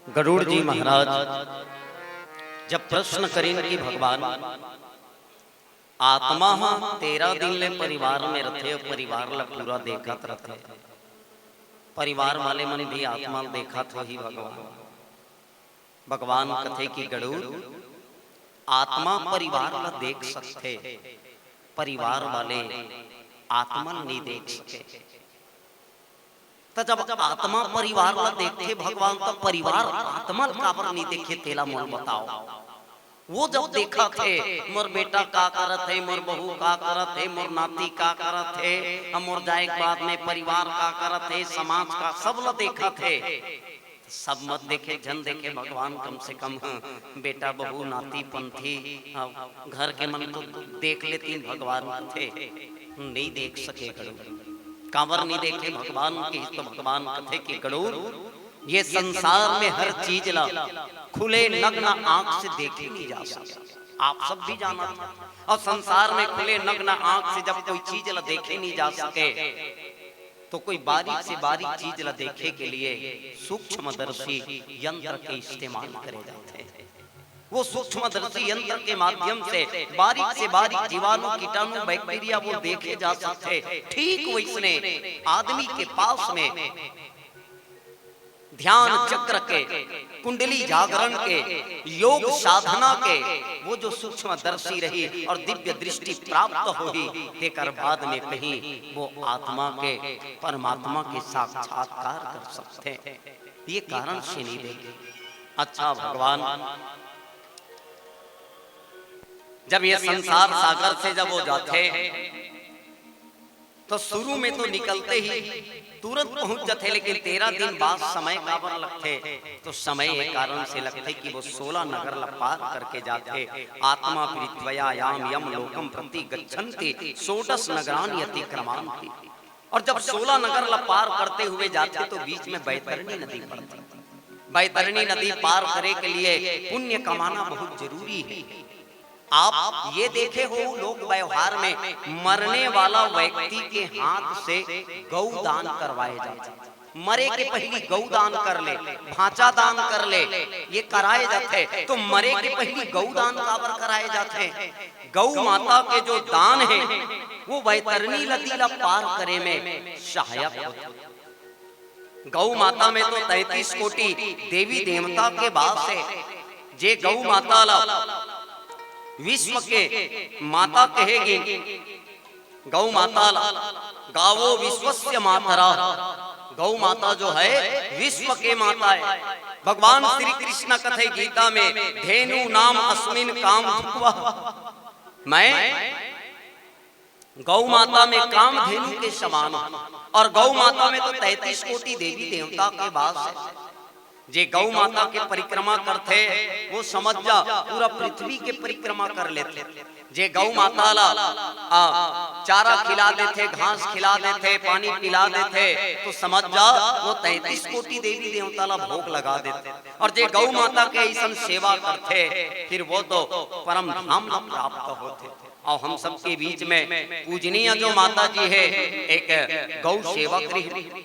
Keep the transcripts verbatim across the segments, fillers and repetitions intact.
गरुड़ जी महाराज जब प्रश्न करिन कि भगवान, आत्मा ह तेरह दिन ले परिवार में रथे, परिवार ला पूरा देखत रथे, परिवार वाले मन भी आत्मा ला देखत होही भगवान। भगवान कथे कि गरुड़, आत्मा परिवार ला देख सकथे, परिवार वाले आत्मा ला नहीं देख सके। त जब आत्मा परिवार ला देखथे भगवान, त परिवार आत्मा ला काबर नहीं देखे, तेला मोला बताओ। वो जब देखथे, मोर बेटा का करत हे, मोर बहू का करत हे, मोर नाती का करत हे, अब मोर जाए के बाद में परिवार का करत हे, समाज का, सब ला देखथे। सब मत देखे, झन देखे भगवान, कम से कम बेटा, बहू, नाती, पंथी, अब घर के मन तो देख लेतिन भगवान कथे, नहीं देख सके गरुड़। काबर नहीं देखे भगवान के, तो भगवान कथे कि गरुड़, ये संसार में हर चीज ला खुले नग्न आंख से देखे नहीं जा सके, आप सब भी जानत हो। और संसार में खुले नग्न आंख से जब कोई चीज ला देखे नहीं जा सके, तो कोई बारीक से बारीक चीज ला देखे के लिए सूक्ष्मदर्शी यंत्र के इस्तेमाल करे जाथे। वो सूक्ष्मदर्शी यंत्र के माध्यम से बारीक से बारीक जीवाणु, कीटाणु, बैक्टीरिया वो देखे जा सकथे। ठीक वैसने आदमी के पास में ध्यान चक्र के, कुंडली जागरण के, योग साधना के वो जो सूक्ष्मदर्शी रही और दिव्य दृष्टि प्राप्त होही, तेकर बाद में कहीं वो आत्मा के, परमात्मा के साक्षात्कार कर सकथे। ये कारण से नहीं देखे। अच्छा भगवान, जब ये संसार सागर से जब वो जाथे, तो शुरू में तो निकलते ही तुरंत पहुंच जाथे, लेकिन तेरह दिन बाद समय काबर लगथे? तो समय ये कारण से लगथे कि वो सोलह नगर ला पार करके जाथे। आत्मा पीत्वा याम यम लोकम प्रति गच्छन्ति षोडश नगरानि अतिक्रमन्ति। और जब सोलह नगर ला पार करते हुए जाथे, तो बीच में बैतरणी नदी पड़ती। बैतरणी नदी पार करे के लिए पुण्य कमाना बहुत जरूरी है। आप ये देखे हो, लोक व्यवहार में मरने वाला व्यक्ति के हाथ से गौ दान करवाए जाते। मरे के पहली गौ दान कर ले, भांचा दान कर ले, ये कराए जाथे। तो मरे के पहली गौ दान काबर कराए जाथे? गौ माता के जो दान है, वो वैतरणी नदी ला पार करे में सहायक होथे। गौ माता में तो तैंतीस कोटि देवी देवता के वास है। जे गौ माता ला विश्व के माता कहे गिन, गौ माता ला गावो विश्वस्य मातरः। गौ माता जो है, विश्व के माता है। भगवान श्री कृष्ण कथे गीता में, धेनूनाम अस्मिन् कामधुक्वः। मैं गौ माता में कामधेनु के समान हूँ। और गौ माता में तो तैंतीस कोटि देवी देवता के वास है। जे गौ माता के परिक्रमा करथे, वो समझ जा, पूरा पृथ्वी के परिक्रमा कर लेथे। जे गौ माता ला, आ, चारा खिला देथे, घास खिला देथे, पानी पिला देथे, तो समझ जा, वो तैंतीस कोटि देवी देवता ला भोग लगा देथे। और जे गौ माता के ऐसन सेवा करथे, फिर वो तो परम धाम ला प्राप्त होथे। और हम सबके बीच में पूजनीय जो माता जी है, एक गौ सेवक रही,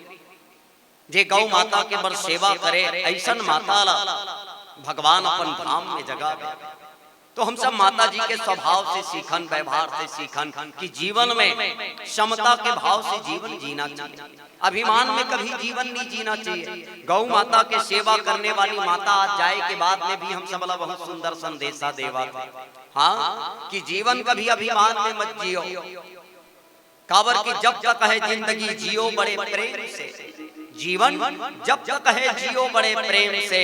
जे गौ माता के बर सेवा करे, ऐसन माता ला भगवान अपन धाम में जगावे। तो हम सब माता जी के स्वभाव से सीखन, व्यवहार से सीखन कि जीवन में समता के भाव से जीवन जीना चाहिए, अभिमान में कभी जीवन नहीं जीना चाहिए। गौ माता के सेवा करने वाली माता आज जाए के बाद में भी हम सब ला बहुत सुंदर संदेशा देवत हे। हाँ, कि जीवन कभी अभिमान में मत जियो। काबर कि जब तक है जिंदगी जियो बड़े प्रेम से, जीवन जब तक है जियो बड़े प्रेम से,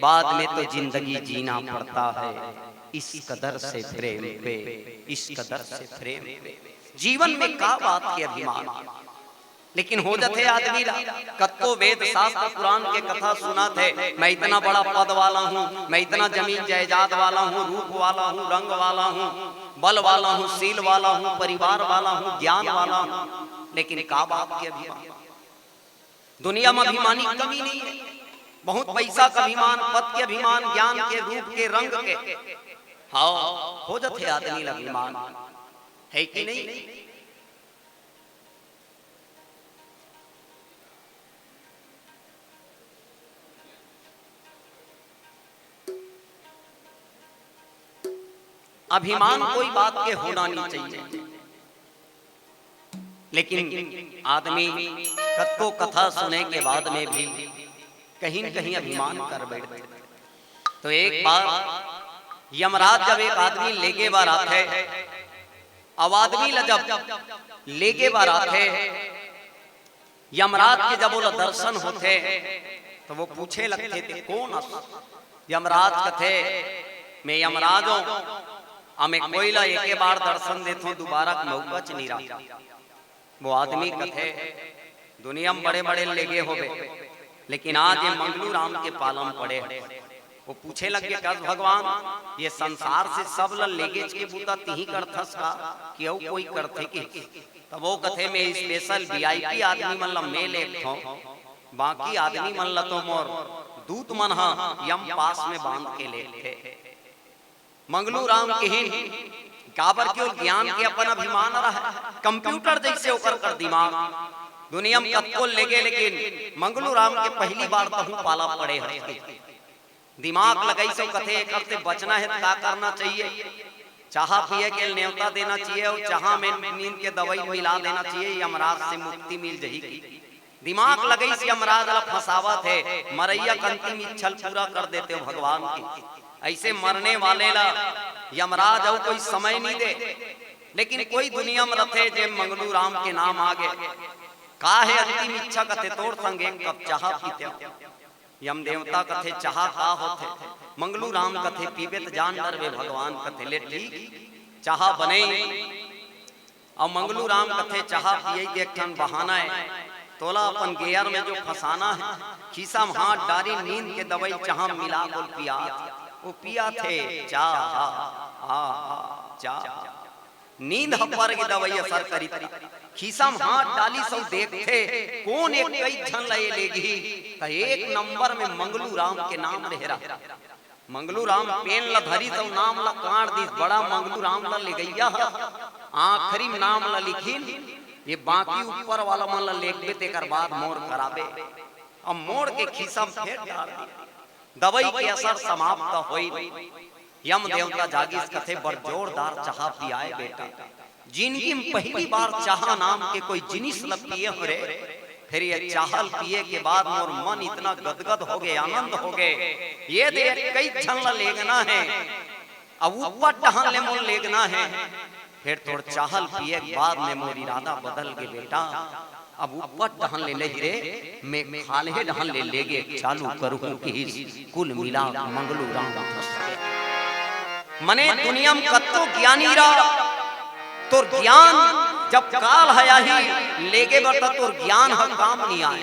बाद में तो जिंदगी जीना पड़ता है इस कदर से प्रेम पे, इस कदर से प्रेम पे। जीवन में का बात के अभिमान? लेकिन हो जथे आदमी ला, कतको वेद शास्त्र पुराण के कथा सुनत हे, मैं इतना बड़ा पद वाला हूँ, मैं इतना जमीन जायदाद वाला हूँ, रूप वाला हूँ, रंग वाला हूँ, बल वाला हूँ, शील वाला हूँ, परिवार वाला हूँ, ज्ञान वाला हूँ, लेकिन का बात के अभिमान? दुनिया में अभिमानी कमी नहीं है। बहुत पैसा का अभिमान, पद के अभिमान, ज्ञान के, रूप के, रंग के, हाँ, हो जथे आदमी ला अभिमान, है कि नहीं? अभिमान कोई बात के होना नहीं चाहिए, लेकिन आदमी कतको कथा सुने के बाद में भी कहीं न कहीं अभिमान कर बैठथे। तो एक बार यमराज जब एक आदमी लेगे बर आथे, अब आदमी ला जब लेगे बर आथे, यमराज के जब ओला दर्शन होथे, तो वो पूछे लगथे, "ते कोन अस?" यमराज कथे, "मैं यमराज हूँ, अउ मैं कोई ला एके बार दर्शन देथों, दुबारा के मौका च नी रहा।" वो आदमी कथे, "दुनिया में बड़े-बड़े लेगे होबे, लेकिन आज ये मंगलू राम के पाला म पड़े।" वो पूछे लग गे, "कस भगवान, ये संसार से सब ल लेगेच के बूता तिही करथस का, कि अउ कोई करथे कि?" तब वो कथे, "मैं special V I P आदमी मन ल मैं लेगथों, बाकी आदमी मन ल तो मोर दूत मन ह यम पास में बांध के लेगथे।" मंगलू राम किहिन, काबर के ओ ज्ञान के अपन अभिमान रहय, computer जइसे ओकर कर दिमाग। दुनिया में कतको लेगे, लेकिन मंगलू राम के पहिली बार तहूँ पाला पड़े हस। दिमाग लगाइस अउ कथे, "एकर से बचना हे त का करना चाहिए?" चाहा पिए के नेवता देना चाहिए अउ चाहा में नींद के दवाई मिला देना चाहिए, यमराज से मुक्ति मिल जही। दिमाग लगाइस, यमराज ला फंसावत हे, मरइया के अंतिम इच्छा ल पूरा कर देते हो भगवान की। ऐसे मरने वाले ला यमराज अउ कोई समय नहीं दे, लेकिन कोई दुनिया में रथे जे मंगलू राम के नाम आगे, "का हे अंतिम इच्छा?" कथे, "तोर संग एक कप चाहा पीते हो।" यम देवता कथे, "चाहा का होथे?" मंगलू राम कथे, "पीबे त जान डरबे भगवान।" कथे, "ले ठीक, चाहा बनई।" अउ मंगलू राम कथे, "चाहा पियई के एक ठन बहाना हे, तोला अपन गेयर में जो फंसाना हे, खीसा म हाथ डारी, नींद के दवाई चाहा मिला बोल पियात हे।" वो पियात हे, चाहा, आहा, चाहा। नींद ह पर के दवाई असर करिस। खीसा म हाथ डालिस अउ देखथे, कोन एक कई झन ल ये लेगही, त एक नंबर में मंगलू राम के नाम रहे रहा। मंगलू राम पेन ल धरिस अउ नाम ल काट दिस, बड़ा मंगलू राम ल लेगइया ह। आखिरी में नाम ल लिखिन, ये बाकी ऊपर वाला मन ल लेगबे तेकर बाद मोर कराबे। अब मोड़ के खीसा म फेर डार दिस। दवाई के असर समाप्त होइस। यम देवता जागिस, कथे, "बड़ जोरदार चाहा पियाए बेटा। जिनगी में पहली बार चाहा नाम के कोई जिनिस ल पिए हो रे। फिर ये चाहा ल पिए के बाद मोर मन इतना गदगद हो गे, आनंद हो गे। ये दे कई झन ल लेगना हे, अब ऊपर डहन ले मोर लेगना हे।" फिर तोर चाहा ल पिए के बाद में मोर इरादा बदल गे बेटा, अब ऊपर डहन ले नहीं रे, मैं खाल्हे डहन ले लेगे चालू करूँ किहिस। कुल मिला मंगलू राम फंस गे। मने दुनिया में कतको ज्ञानी रहा, तोर ज्ञान जब काल ह आही, लेगे बर त तोर ज्ञान ह काम नहीं आए।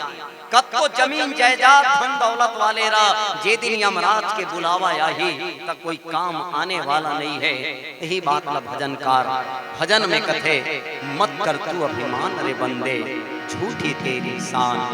कतको जमीन जायदाद धन दौलत वाले रहा, जे दिन यमराज के बुलावा आही त कोई काम आने वाला नहीं है। यही बात ला भजनकार भजन में कथे, "मत कर तू अभिमान रे बंदे, झूठी तेरी शान।"